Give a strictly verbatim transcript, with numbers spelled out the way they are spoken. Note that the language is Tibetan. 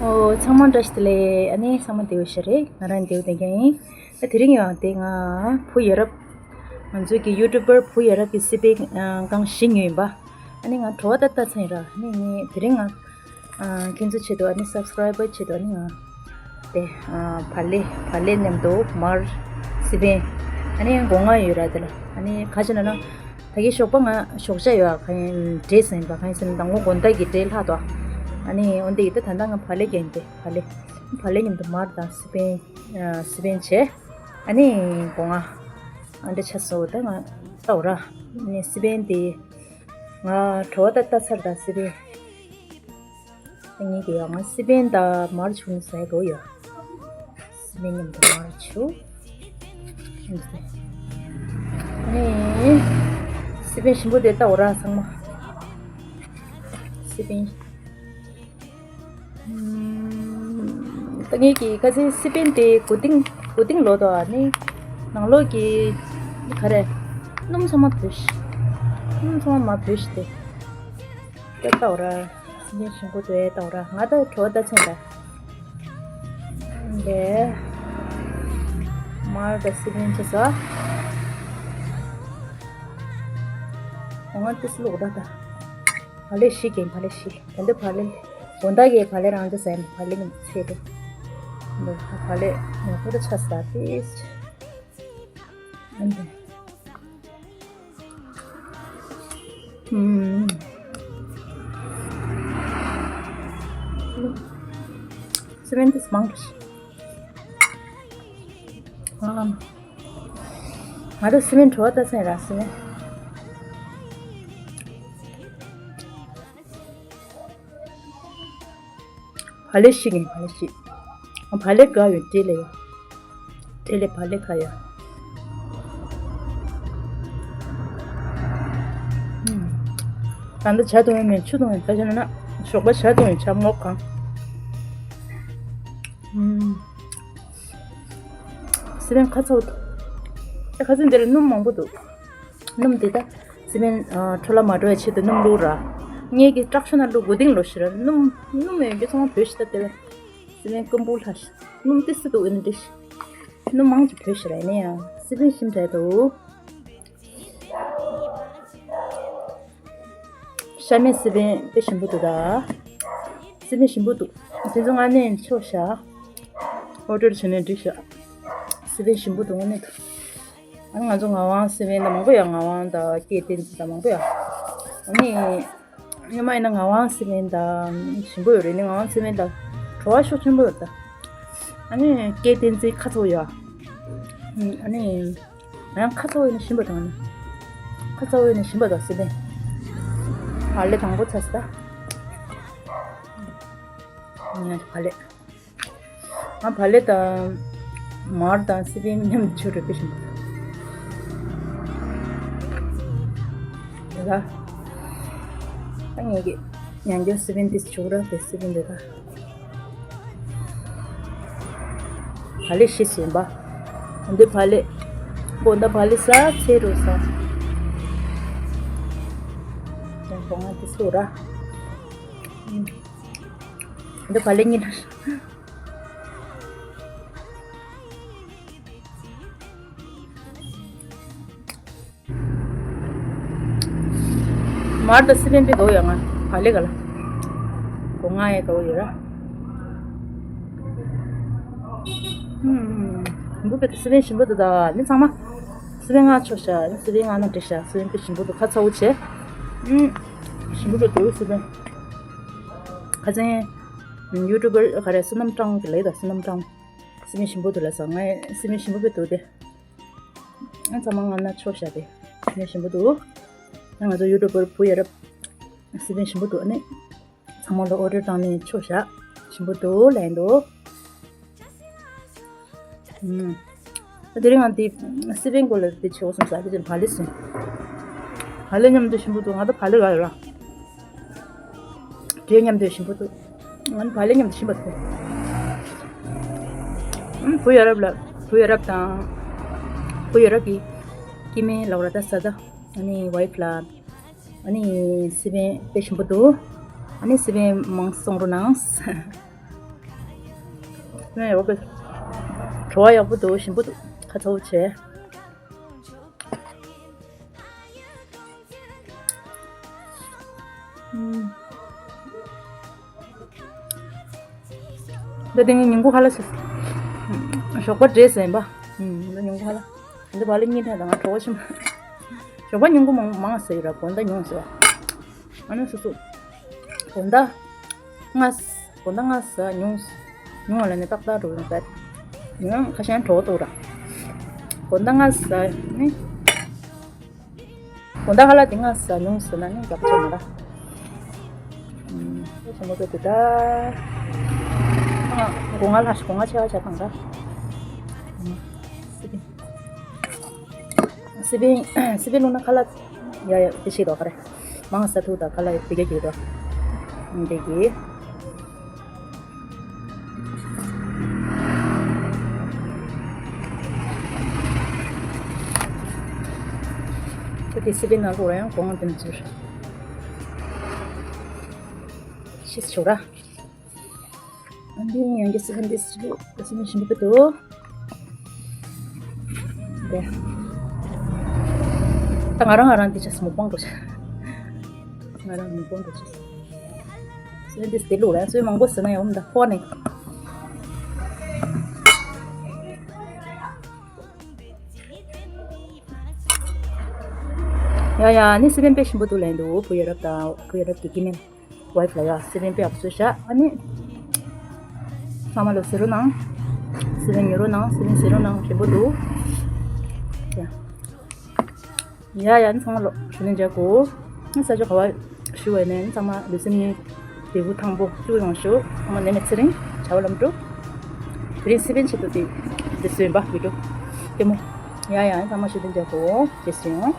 ཨོ། ཚང་མ་བཀྲ་ཤིས་བདེ་ལེགས། ཨ་ནི་ཚང་མ་བདེ་པོ་ཞིག་རེད། ང་རང་བདེ་པོ་བསྡད་མཁན་ཡིན། ཨ། དེ་རིང་ཡང་དེ་ང་བུ་ཡ་རབས། ང་ཚོའི་གི་ཡུ་ཊུབ་པར་བུ་ཡ་རབས་ཀྱི་སི་པན་ཨ་རྐང་བཞི་ཉོས་ཡིན་པ། ཨ་ནི་ང་བྲོ་བ་ཏག་ཏག་ཚ་ཡིན་ར། ཨ་ནི་ངས་དེ་རིང་ང་ཨ་ཁྱེད་ཚོ་ཆེད་དུ། ཨ་ནི་སབ་སི་ཀ་རའི་བར་ཆེད་དུ། ཨ་ནི་ང་དེ་ཨ་བག་ལེབ། བག་ལེབ་མཉམ་དུ་མར་སི་པན། ཨ་ནི་སྒོ་ང་ཡོད་ར་དེ་ལ། ཨ་ནི་ག་ཅི་ན་ན། ད་གིན་ཞོགས་པ་ང་ཞོགས་ཇ་ཡོད་ཨ། ག་ཡིན་འབྲས་ཟིན་པ། ག་ཡིན་ཟིན་དང་པོ་དགོང་དག་གི་འབྲས་ལྷག་ཏོ། ཨ་ནི་འོན་ཏེ་ཡིད་ད་ད་ལྟ་ང་བག་ལེབ་བརྒྱབ་ཡིན་ཏེ། བག་ལེབ། བག་ལེབ་མཉམ་དུ་མར་དང་སི་པན། ཨ་སི་པན་བྱས། ཨ་ནི་སྒོ་ང་ཨ་འདྲ་ཆ་སོ། ད་ང་ལྟ་འོ་ར། ཨ་ནི་སི་པན་དེ་ང་བྲོ་བ་ཏག་ཏག་ཚར་དང་སི་པན། ངེད་ཀྱི་ཡང་སི་པན་དང་མར་ཆུ་ཟ་ཡ་འགྲོ་ཡོད། སི་པན་མཉམ་དུ་མར་ཆུ། ཨ་ནི་སི་པན་ཞིམ་པོ་དེ་ལྟ་འོ་ར་ཚང་མ། སི་པན། ཨམ། ད་ངེད་ཀྱི་ཁ་སང་སི་པན་དེ་གོ་ཏིང་གོ་ཏིང་ལོ་དོ། ཨ་ནི་ནང་ལོགས་ཀྱི་ག་རེ། སྣུམ་ཚང་མ་བུད་ཤག་སྣུམ་ཚང་མ་མར་བུད་ཤག་སྟེ། ད་ལྟ་འོ་ར། སི་པན་ཞིམ་པོ་དེ་ལྟ་འོ་ར། ང་ད་བྲོ་བ་ཏག་ཚ་ཡིན་ད། འདི་མར་དང་སི་པན་བྱས་སོ། འོ་ང་ཏི་སི་ལོག་ར་ད། བག་ལེབ་བཞི་གིན། བག་ལེབ་བཞི། ད་འདི་བག་ལེབ། དགོང་དག་གི་བག་ལེབ་རང་ཚོ་ཟ་ཡིན། བག་ལེབ་ནི་ཚེ་རེད། འདི་བག་ལེབ་ཉོ་ཁོ་ད་ཆ་ས་ཏིས། ཨ་འདི། ཨུམ། སི་པན་ཏིས་མང་རེད། ཨ། ང་ད་སི་པན་བྲོ་བ་ཏག་ཚ་ཡིན་ར། སི་པན། བག་ལེབ་བཞི་གིན། བག་ལེབ་བཞི། བག་ལེབ་ག་ཡོད། འབྲས་ལེབ་ཡོད། འབྲས་ལེབ། བག་ལེབ་ག་ཡོད། ཨུམ། ད་ལྟ་ཇ་འཐུང་ཡས་མེད། ཆུ་འཐུང་ཡས། ད་ཆ་ན་ན་ཞོགས་པ་ཇ་འཐུང་ཡས། ཇ་སྔོ་གང་། ཨུམ། སི་པན་ཁ་ཚ་བོ་འདུག་ཨེ། ཁ་སང་འདིར་སྣུམ་མང་པོ་འདུག་སྣུམ་དེ་ད་སི་པན་ཨ་འཕྲོ་བརླག་མ་འགྲོ་བའི་ཆེད་དུ་སྣུམ་བླུགས་ར། ངེད་ཀྱི་ཊག་ཤོ་ན་བླུགས། གོ་ཏིང་ལོ་ཤི་ར། སྣུམ་སྣུམ་ཡོད་རྒྱུ་ཚང་མ་བུད་ཤི་ད། དེ་བས་སི་པན་སྐམ་པོ་ལྷག་ཤི། སྣུམ་ཏི་སི་འདུག་ཨེ་ནི་འགྲིག་ཤི། སྣུམ་མང་ཅིག་བུད་ཤི་ར། ཡིན་ན་ཡང་སི་པན་ཞིམ་དྲགས་འདུག་ཤ་མེད་སི་པན་དཔེ་ཞིམ་པོ་འདུག་ད། སི་པན་ཞིམ་པོ་འདུག་དེ་ཚོ་ང་ནས་ཆོག་ཤག་ཨོ་ཌར་བྱས་ནས་འགྲིག་ཤག་སི་པན་ཞིམ་པོ་འདུག་ང་ནས་འདུག་ཨ་ནི་ང་ཚོ་ངག་དབང་སི་པན་དང་མང་པོ་ཡོད། ངག་དབང་དང་སྐྱེ་བསྟན་འཛིན་དང་མང་པོ་ཡོད། ཨ་ནི་སྔོན་མ་ཡིན་ན་ངག་དབང་སི་པན་དང་ཞིམ་པོ་ཡོད་རེད། ནི་ངག་དབང་སི་པན་དང་བྲོ་བ་ཤུགས་ཆེན་པོ་ཡོད་ད། ཨ་ནི་སྐྱེ་བསྟན་འཛིན་ཁ་ཚ་བོ་ཡོད། ཨ་ནི། ང་ཡང་ཁ་ཚ་བོ་ཡིན་ན་ཞིམ་པོ་དང་། ཁ་ཚ་བོ་ཡིན་ན་ཞིམ་པོ་དང་། སི་པན། བག་ལེབ་དང་པོ་ཚ་སི་ད། ང་བག་ལེབ། ང་བག་ལེབ་དང་། མར་དང་སི་པན་མཉམ་དུ་ཆུ་རེ་དཔེ་ཞིམ་པོ། དེ་ལ། ད་ངེད་ཀྱི་ཉན་རྒྱུ་སི་པན་ཏིས་ཆུ་ར་དེ་སི་པན་དེ་ད། བག་ལེབ་བཞི་ཟིན་པ། འདི་བག་ལེབ། དགོང་དག་བག་ལེབ་ཟ་ཚེ་རུ་ཟ། ཡང་གོང་ང་དེ་སུ་ར། འདི་བག་ལེབ་གཉིས་ལ། མར་དང་སི་པན་པའི་དགའ་བོ་ཡོད། ང་བག་ལེབ་ག་ལ་གོ་ང་ཡི་དགའ་བོ་ཡོད་ར། ཧུམ། འབུ་པའི་སི་པན་ཞིམ་པོ་འདུག་ད། ནི་ཚང་མ་སི་པན་ང་ཆོག་ཤག་སི་པན་ང་ན་འགྲིག་ཤག་སི་པན་པའི་ཞིམ་པོ་འདུག་ཁ་ཚ་བོ་བྱས། ཧུམ། ཞིམ་པོ་འདུག་སི་པན། ཁ་སང་ཡུ་ཊུབ་པར་ག་རེ་བསོད་ནམས་སྤྲང་གི་ལབ་ད། བསོད་ནམས་སྤྲང་། སི་པན་ཞིམ་པོ་འདུག་ལབ་སོང་། ངས་སི་པན་ཞིམ་པོ་དཔེ་འདུག་སྟེ། ཨ་ཚང་མ་ང་ན་ཆོག་ཤག་སྟེ། སི་པན་ཞིམ་པོ་འདུག་ཨ་ང་ཚོ་ཡུ་ཊུབ་པར་བུ་ཡ་རབས། སི་པན་ཞིམ་པོ་འདུག་ཨ་ནི། ཚང་མ་ལ་ཨོ་ཌར་བཏང་ནས་ཆོག་ཤག་ཞིམ་པོ་འདུག་ལབ་འདུག་ཨུམ། དེ་རིང་ང་འདི་སི་པན་གོ་ལ་འདི་ཆེ་བོ་སོང་ཟ། དེ་ཅན་བག་ལེབ་སོང་། བག་ལེབ་མཉམ་དུ་ཞིམ་པོ་འདུག་ང་ད་བག་ལེབ་ག་ཡོད་ར། འབྲས་མཉམ་དུ་ཞིམ་པོ་འདུག་ང་ནི་བག་ལེབ་མཉམ་དུ་ཞིམ་པོ་འདུག་ཨུམ། བུ་ཡ་རབས་ལ། བུ་ཡ་རབས་དང་། བུ་ཡ་རབས་ཀྱི་སྐྱེ་དམན་ལབ་ར་ད་ཟ་ད། ཨ་ནི་ཝའི་ཕི་ལ། ཨ་ནི་སི་པན་དཔེ་ཞིམ་པོ་འདུག་ཨ་ནི་སི་པན་མང་སོང་རོ་ནང་། ཡོད་པས། བྲོ་བ་ཡག་པོ་འདུག་ཞིམ་པོ་འདུག་ཁ་ཚ་བོ་བྱས། ཨུམ། འདི་དེ་ངས་ཉིན་གུང་ཁ་ལག་ཟས། ཞོགས་པ་འདྲེས་ཟིན་པ། ཨུམ། འདི་ཉིན་གུང་ཁ་ལག་འདི་བ་ལི་གཉིས་ཐད་དང་བྲོ་བ་ཞིམ། ཞོགས་པ་ཉིན་གུང་མང་མང་ཟས་ཡོད་ར། དགོང་དག་ཉུང་ཟས། ཨ་ནི་སོ་སོ། དགོང་དག་སྔ་ས། དགོང་དག་སྔ་ས་ཉུང་ཉུང་བ་ལ་ནི་ཏག་ཏག་འགྲོ་ཡོང་ད། ཡང་ཁ་ཤས་གྲོགས་འདུག་ར། དགོང་དག་སྔ་ས་ནི། དགོང་དག་ཁ་ལག་དེ་སྔ་ས་ཉུང་ས་ན་ནི་རྒྱག་ཆ་མ་ར། ཨུམ། ཞིམ་པོ་འདུག་ད། ཨ། སྒོ་ང་ལ་སྒོ་ང་ཆེ་བ་ཆ་དང་ད། ཨུམ། སི་པན། སི་པན། སི་པན་བླུགས་ན་ཁ་ལག་ཡ་ཡ་དེ་ཤེས་དོ་ག་རེ། མང་ས་ཐུག་དང་ཁ་ལག་ཡ་དེ་ག་གི་དོ། འདི་གི། ཁོ་དེ་སི་པན་ནང་ལོགས་ཡང་གོང་དེ་ཚུར་ཤེས་ཆོག་ར། ཨ་འདི་ཡང་གི་སི་པན་འདི་སི་པན་སི་པན་ཞིམ་པོ་འདུག་དེ། ད་ང་རང་ང་རང་འདི་ཆ་སི་མོག་པང་འགྲོ་ཆ། ང་རང་མོག་པང་འགྲོ་ཆ། སི་པན་འདི་དེ་ལུག་ར་སི་པན་མང་པོ་ཟེར་ན་ཡང་འོམ་ད་ཕོ་ནི། ཡ་ཡ་ནི་སི་པན་དཔེ་ཞིམ་པོ་འདུག་ལན་འདུག་བུ་ཡ་རབས་དང་བུ་ཡ་རབས་ཀྱི་སྐྱེ་དམན། ཝའིཕ་ལ་ཡ་སི་པན་དཔེ་ཡག་པོ་བཟོས་ཤག་ཨ་ནི། ཚང་མ་ལོ་ཟེར་རོ་གནང་། སི་པན་ཉོ་རོ་གནང་། སི་པན་ཟེར་རོ་གནང་། ཞིམ་པོ་འདུག་ཡ་ཡ་ཡ་ནི་ཚང་མ་ལོ་ཞུ་ལན་མཇལ་གོ་ནི་ས་ཆ་ག་བ་ཞུ་བས་ནས་ཚང་མ་ལུས་སེམས་གཉིས་བདེ་པོ་ཐང་པོ་བཅུག་ཡོང་ཤོག་ཚང་མ་ནད་མེད་ཚེ་རིང་བྱ་བ་ལམ་འགྲོ། དེ་རིང་སི་པན་ཆེད་དུ་དེ་དེ་བཟོས་པ་བི་ཌིའོ་ལྟད་མོ། ཡ་ཡ་ཚང་མ་ཞུ་ལན་མཇལ་གོ་རྗེས་སུ་ཡོང་།